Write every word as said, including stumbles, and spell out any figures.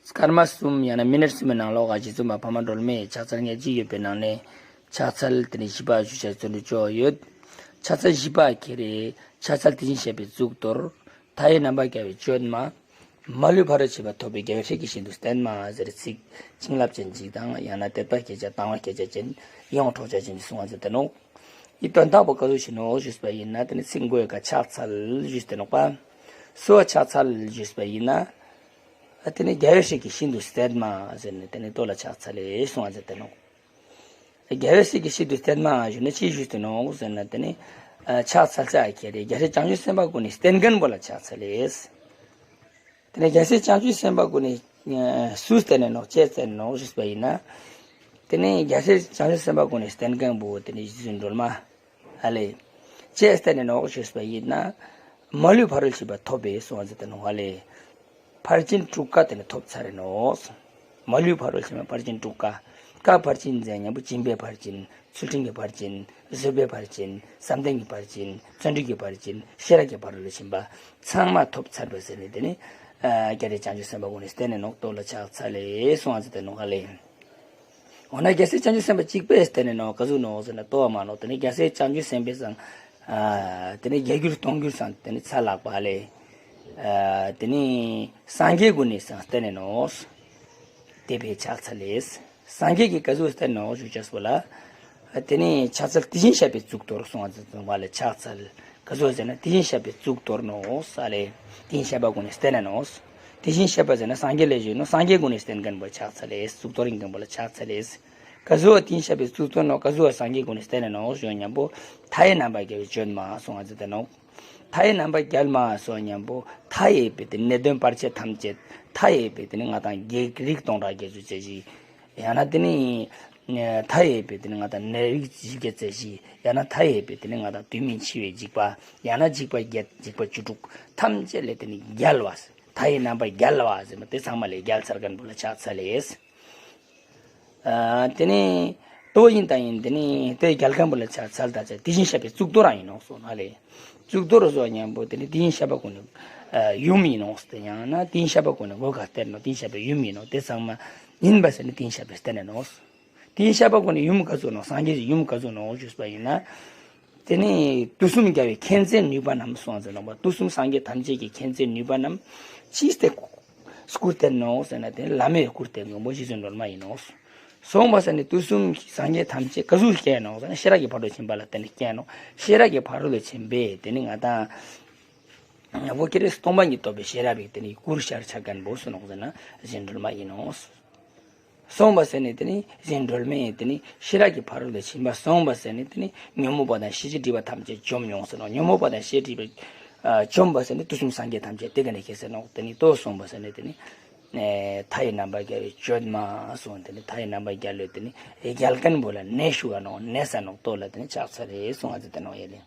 སྐར་མ་གསུམ་ཡང་ན་མི་ནཊ་གསུམ་མི་ནང་ལོགས་ཀ་རྗེ་བཙུན་མ་འཕགས་མ་སྒྲོལ་མའི་ཕྱག་འཚལ་ལྔ་བརྒྱ་ཡོད་པའི་ནང་ནས་ཕྱག་འཚལ་དེ་ནི་བཞི་པ་ཞུ་ཆ་བརྩོན་འགྲུས་ཅོ་ཡོད། ཕྱག་འཚལ་བཞི་པ་ཁྱེར་རེ་ཕྱག་འཚལ་དེ་བཞིན་གཤེགས་པའི་གཙུག་ཏོར། མཐའ་ཡས་རྣམ་པར་རྒྱལ་བའི་བརྗོད་མ། མ་ལུས་ཕ་རོལ་ཕྱིན་པ་ཐོབ་པའི་རྒྱལ་སྲས་ཀྱི་ཞིང་དུ་བརྟན་མ་ཟེར་ཚིག་བྱིན་རླབས་ཅན་ཅིག་དང་ཡང་ན་དད་པ་སྐྱེ་ཅེས་དང་བ་སྐྱེ་ཅེས་ཅན་ཡོངས་འཕྲོག་ཅེས་ཅན་གྱི་གསུང་བ་མཛད་དེ་ནོག། འི་དོན་དག་པོ་ག་ཟུག་ཞིག་ནོག་ཞུས་པ་ཡིན་ན་དེ་ནི་ཚིག་མགོའི་ཀ་ཕྱག་འཚལ་ཞུས་ཏེ་ནོག་པ། སུའ་ཕྱག་འཚལ་ཞུས་པ་ཡིན་ན། དེ་ནི་རྒྱལ་བའི་སྲས་ཀྱི་ཞིང་དུ་བརྟན་མ་ཟེར་ནས་དེ་ནི་ལྟོ་ལ་ཕྱག་འཚལ་ལེ་གསུང་བ་མཛད་དེ་ནོག། རྒྱལ་བའི་སྲས་ཀྱི་ཞིང་དུ་བརྟན་མ་ཞུས་ན་ཅི་ཞུས་ཏེ་ནོག་ཟེར་ན་དེ་ནི་ཕྱག་འཚལ་ཅེས་ཁྱེར་རེ་རྒྱལ་སྲས་བྱང་ཆུབ་སེམས་དཔའ་ཀུན་ནི་བརྟེན་མཁན་པོ་ལ་ཕྱག་འཚལ་ལེ། དེ་ནས་རྒྱལ་སྲས་བྱང་ཆུབ་སེམས་དཔའ་ཀུན་ནི་སུས་བརྟེན་ནས་ནོག་ཅིས་བརྟེན་ནས་ནོག་ཞུས་པ་ཡིན་ན། དེ་ནས་རྒྱལ་སྲས་བྱང་ཆུབ་སེམས་དཔའ་ཀུན་ནི་བརྟེན་མཁན་པོ་དེ་ནི་རྗེ་བཙུན་སྒྲོལ་མ་ཨ་ལེ། ཅིས་བརྟེན་ནས་ནོག་ཞུས་པ་ཡིན་ན། མ་ལུས་ཕ་རོལ་ཕྱིན་པ་ཐོབ་པའི་གསུང་བ་མཛད་དེ་ནོག་ཨ་ལེ། ཕར་ཕྱིན་དྲུག་ཀ་དེ་ནི་ཐོབ་ཚར་རེ་ནོག། མ་ལུས་ཕ་རོལ་ཕྱིན་པ་ཕར་ཕྱིན་དྲུག་ཀ། ཀ་ཕར་ཕྱིན་ཟེར་མཁན་པོ་སྦྱིན་པའི་ཕར་ཕྱིན། ཚུལ་ཁྲིམས་ཀྱི་ཕར་ཕྱིན། བཟོད་པའི་ཕར་ཕྱིན། བསམ་གཏན་གྱི་ཕར་ཕྱིན། བརྩོན་འགྲུས་ཀྱི་ཕར་ཕྱིན། ཤེས་རབ་ཀྱི་ཕ་རོལ་ཏུ་ཕྱིན་པ་ཚང་མ་ཐོབ་ཚར་བ་ཟེར་ནས་དེ་ནི་རྒྱལ་སྲས་བྱང་ཆུབ་སེམས་དཔའ་ཀུན་ནི་བརྟེན་ནས་ནོག་ལྟོ་ལ་ཕྱག་འཚལ་ལེ་གསུང་བ་མཛད་དེ་ནོག་ཨ་ལེ། འོ་ན་རྒྱལ་སྲས་བྱང་ཆུབ་སེམས་དཔའ་གཅིག་པོས་བརྟེན་ནས་ནོག་ག་ཟུག་ནོག་ཟེར་ན་ལྟོ་བ་མ་ནོག། དེ་ནི་རྒྱལ་སྲས་བྱང་ཆུབ་སེམས་དཔའི་སང་། དེ་ནི་བརྒྱ་འགྱུར་སྟོང་འགྱུར་སང་དེ་ནི་ཚ་ལག་པ་ལེ། དེ་ནི་སངས་རྒྱས་ཀུན་ནི་སང་བརྟེན་ནས་ནོག། དེ་བས་ཕྱག་འཚལ་ལེ། སངས་རྒྱས་ཀྱིས་ག་ཟུག་བརྟེན་ནོག་ཞུ་ཅེས་པོ་ལ། དེ་ནི་ཕྱག་འཚལ་དེ་བཞིན་གཤེགས་པའི་གཙུག་ཏོར་གསུང་བ་མཛད་དེ་ནོག་ལེ་ཕྱག་འཚལ། ག་ཟུག་ཟེར་ན་དེ་བཞིན་གཤེགས་པའི་གཙུག་ཏོར་ནོག་ཨ་ལེ། དེ་བཞིན་གཤེགས་པ་ཀུན་ནི་བརྟེན་ནས་ནོག། དེ་བཞིན་གཤེགས་པ་ཟེར་ན་སངས་རྒྱས་ལས་བྱུང་ནོག། སངས་རྒྱས་ཀུན་ནི་བརྟེན་མཁན་པོ་ལ་ཕྱག་འཚལ་ལེ། གཙུག་ཏོར་ཡིན་མཁན་པོ་ལ་ཕྱག་འཚལ་ལེ། ག་ཟུག་དེ་བཞིན་གཤེགས་པའི་གཙུག་ཏོར་ནོག། ག་ཟུག་སངས་རྒྱས་ཀུན་ནི་བརྟེན་ནས་ནོག་ཞུ་མཁན་པོ། མཐའ་ཡས་རྣམ་པར་རྒྱལ་བའི་བརྗོད་མ་གསུང་བ་མཛད་དེ་ནོག། མཐའ་ཡས་རྣམ་པར་རྒྱལ་མ་གསུང་མཁན་པོ་མཐའ་ཡས་པའི་དེ་ནི་གནད་དོན་བར་ཆད་ཐམས་ཅད་མཐའ་ཡས་པའི་དེ་ནི་ང་དང་བགེགས་རིགས་སྟོང་ཕྲག་བརྒྱད་ཅུ་རྩ་བཞི། ཡང་ན་དེ་ནི་མཐའ་ཡས་པའི་དེ་ནི་ང་དང་ནད་རིགས་བཞི་བརྒྱ་རྩ་བཞི། ཡང་ན་མཐའ་ཡས་པའི་དེ་ནི་ང་དང་དུས་མིན་འཆི་བའི་འཇིགས་པ། ཡང་ན་འཇིགས་པ་བརྒྱད་འཇིགས་པ་བཅུ་དྲུག་ཐམས་ཅད་ལས་དེ་ནི་རྒྱལ་བ། མཐའ་ཡས་རྣམ་པར་རྒྱལ་བ་ཟེར་མ་དེ་ཚང་མ་ལས་རྒྱལ་ཚར་མཁན་པོ་ལ་ཕྱག་འཚལ་ལེ། ཨ་དེ་ནི་ལྟོ་ཡིན་ད་ཡིན་དེ་ནི་དེ་རྒྱལ་མཁན་པོ་ལ་ཕྱག་འཚལ་ད་ཚེ་དེ་བཞིན་གཤེགས་པའི་གཙུག་ཏོར་རང་ཡིན་ནོག་གསུངས་ན་ལེ། གཙུག་ཏོར་གསུང་མཁན་པོ་དེ་ནི་དེ་བཞིན་གཤེགས་པ་ཀུན་ནི་ཡུམ་ཡིན་ནོག་ཟེར་ཡང་ན་དེ་བཞིན་གཤེགས་པ་ཀུན་ནི་གོ་ཁ་སྟེར་ནོག། དེ་བཞིན་གཤེགས་པའི་ཡུམ་ཡིན་ནོག། དེ་ཚང་མ་ཡིན་པ་ཟེར་ནི་དེ་བཞིན་གཤེགས་པའི་སྟེང་ནས་ནོག། དེ་བཞིན་གཤེགས་པ་ཀུན་ནི་ཡུམ་ག་ཟུག་ནོག། སངས་རྒྱས་ཀྱི་ཡུམ་ག་ཟུག་ནོག་ཞུས་པ་ཡིན་ན། དེ་ནི་དུས་གསུམ་རྒྱལ་བའི་མཁྱེན་བརྩེ་ནུས་པ་རྣམས་གསུངས་ཟེར་ནོག་པ། དུས་གསུམ་སངས་རྒྱས་ཐམས་ཅད་ཀྱི་མཁྱེན་བརྩེ་ནུས་པ་རྣམས་ཅིས་ཏེ་སྐུར་སྟེ་ནོག་ཟེར་ན་དེ་ནི་བླ་མའི་སྐུར་སྟེ་མགོན་པོ་རྗེ་བཙུན་སྒྲོལ་མ་ཡིན་ནོག། སོང་བ་ཟེར་ནི་དུས་གསུམ་སངས་རྒྱས་ཐམས་ཅད་ག་ཟུག་སྐྱེ་ནོག་ཟེར་ན་ཤེས་རབ་ཀྱི་ཕ་རོལ་ཏུ་ཕྱིན་པ་ལ་བརྟེན་ནས་སྐྱེ་ནོག། ཤེས་རབ་ཀྱི་ཕ་རོལ་ཏུ་ཕྱིན་པས་དེ་ནི་ང་དང་ངོ་བོ་ཀྱེ་རེ་སྟོང་པ་ཉིད་རྟོགས་པའི་ཤེས་རབ་ཀྱི་དེ་ནི་སྐུར་ཤར་ཆ་མཁན་པོ་སུ་ནོག་ཟེར་ན་རྗེ་བཙུན་སྒྲོལ་མ་ཡིན་ནོག། སོང་བ་ཟེར་ནི་དེ་ནི་རྗེ་བཙུན་སྒྲོལ་མའི་དེ་ནི་ཤེས་རབ་ཀྱི་ཕ་རོལ་ཏུ་ཕྱིན་པ་སོང་བ་ཟེར་ནི་དེ་ནི་ཉོན་མོངས་པ་དང་ཤེས་བྱའི་སྒྲིབ་པ་ཐམས་ཅད་བཅོམ་མྱོང་ཟེར་ནོག། ཉོན་མོངས་པ་དང་ཤེས་བྱའི་སྒྲིབ་པ་ཨ་བཅོམ་པ་ཟེར་ནི་དུས་གསུམ་སངས་རྒྱས་ཐམས་ཅད་དེ་ག་ནས་ཁྱེར་ཟེར་ནོག། དེ་ནི་ལྟོ་སོང་བ་ཟེར་ནི་དེ་ནི་ཨེ་མཐའ་ཡས་རྣམ་པར་རྒྱལ་བའི་བརྗོད་མ་སོང་། དེ་ནི་མཐའ་ཡས་རྣམ་པར་རྒྱལ་བའི་དེ་ནི་རྒྱལ་མཁན་པོ་ལ་གནས་ཞུ་བ་ནོག། གནས་ས་ནོག། ལྟོ་ལ་དེ་ནི་ཕྱག་འཚལ་ལེ་གསུང་བ་མཛད་དེ་ནོག་ཡ་ལེ།